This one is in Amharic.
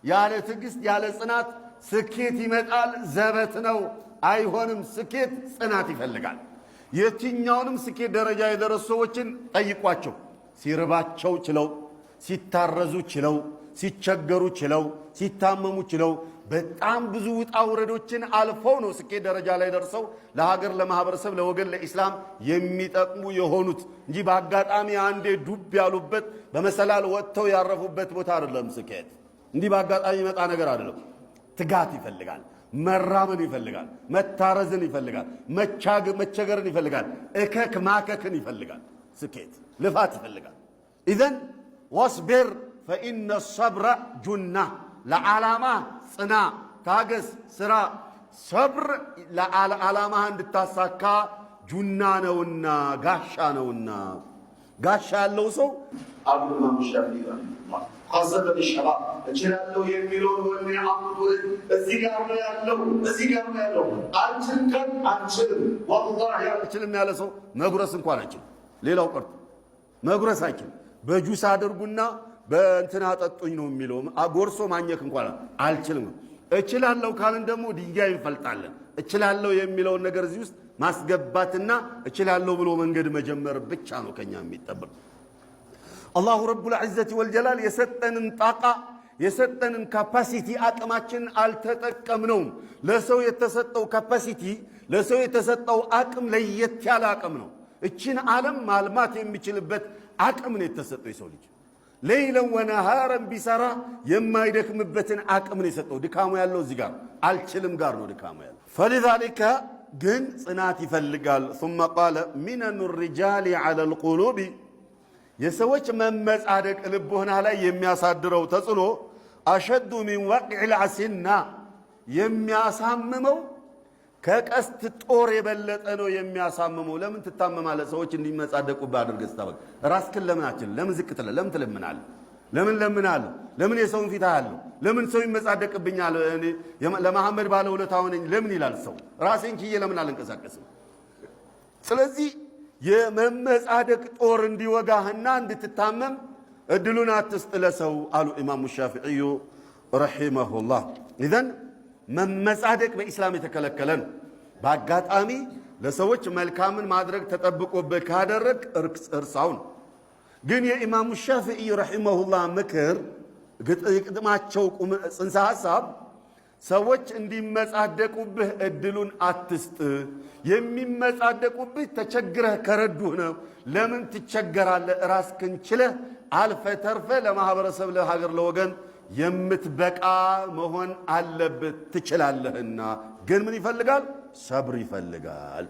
ያለ ትዕግስት ያለ ጽናት ስኬት ይመጣል፣ ዘበት ነው፣ አይሆንም። ስኬት ጽናት ይፈልጋል። የትኛውንም ስኬት ደረጃ የደረሱ ሰዎችን ጠይቋቸው። ሲርባቸው ችለው፣ ሲታረዙ ችለው፣ ሲቸገሩ ችለው፣ ሲታመሙ ችለው በጣም ብዙ ውጣ ውረዶችን አልፈው ነው ስኬት ደረጃ ላይ ደርሰው ለሀገር፣ ለማህበረሰብ፣ ለወገን፣ ለኢስላም የሚጠቅሙ የሆኑት እንጂ በአጋጣሚ አንዴ ዱብ ያሉበት በመሰላል ወጥተው ያረፉበት ቦታ አይደለም። ስኬት እንዲህ በአጋጣሚ ይመጣ ነገር አይደለም። ትጋት ይፈልጋል። መራመን ይፈልጋል። መታረዝን ይፈልጋል። መቸገርን ይፈልጋል። እከክ ማከክን ይፈልጋል። ስኬት ልፋት ይፈልጋል። إذن واصبر فإن الصبر جنة። ለዓላማ ጽና፣ ታገስ፣ ስራ። ሰብር ለዓላማህ እንድታሳካ جنة ነውና ጋሻ ነውና ጋሻ ያለው ሰው አሉ ኢማሙ ሻፊዒ خاصة الشباب እችላለሁ የሚለውን ወኔ አምጡ። እዚህ ጋር ነው ያለው፣ እዚህ ጋር ነው ያለው። አልችልም አልችልም፣ والله አልችልም ያለ ሰው መጉረስ እንኳን አይችልም። ሌላው ቀርቶ መጉረስ አይችልም። በጁስ አድርጉና በእንትን አጠጡኝ ነው የሚለው። ጎርሶ ማኘክ እንኳን አልችልም። እችላለሁ ካልን ደግሞ ድንጋይ እንፈልጣለን። እችላለሁ የሚለውን ነገር እዚህ ውስጥ ማስገባትና እችላለሁ ብሎ መንገድ መጀመር ብቻ ነው ከኛ የሚጠበቅ። الله رب العزة والجلال የሰጠንን طاقة የሰጠንን capacity አቅማችንን አልተጠቀምነውም። ለሰው የተሰጠው capacity ለሰው የተሰጠው አቅም ለየት ያለ አቅም ነው። እችን ዓለም ማልማት የሚችልበት አቅም ነው የተሰጠው የሰው ልጅ ليلا ونهارا ቢሰራ የማይደክምበትን አቅም ነው የሰጠው። ድካሙ ያለው እዚህ ጋር አልችልም ጋር ነው ድካሙ ያለው። فلذلك ግን ጽናት ይፈልጋል። ثم قال منن الرجال على القلوب የሰዎች መመጻደቅ ልቦና ላይ የሚያሳድረው ተጽዕኖ أشد من وقع الأسنة የሚያሳምመው ከቀስት ጦር የበለጠ ነው የሚያሳምመው። ለምን ትታመማለህ? ሰዎች እንዲመጻደቁብህ አድርገህ ስታበቅ ራስክን ለምን አችልም? ለምን ዝቅ ትላለህ? ለምን ትለምናለህ? ለምን ለምናለሁ? ለምን የሰውን ፊት አያለሁ? ለምን ሰው ይመጻደቅብኛል? እኔ ለመሐመድ ባለውለታ ሆነኝ ለምን ይላል ሰው? ራሴን ችዬ ለምን አልንቀሳቀስም? ስለዚህ የመመጻደቅ ጦር እንዲወጋህና እንድትታመም እድሉን አትስጥ ለሰው አሉ ኢማሙ ሻፊዕዩ رحمه الله። إذن መመጻደቅ በኢስላም የተከለከለ ነው። በአጋጣሚ ለሰዎች መልካምን ማድረግ ተጠብቆብህ ካደረግ እርሳው ነው። ግን የኢማሙ ሻፊዒ رحمه الله ምክር ግጥማቸው ጽንሰ ሐሳብ ሰዎች እንዲመጻደቁብህ እድሉን አትስጥ። የሚመጻደቁብህ ተቸግረህ ከረዱህ ነው። ለምን ትቸገራለህ? ራስክን ችለህ አልፈ ተርፈ ለማህበረሰብ፣ ለሀገር፣ ለወገን የምትበቃ መሆን አለብህ። ትችላለህና። ግን ምን ይፈልጋል? ሰብር ይፈልጋል።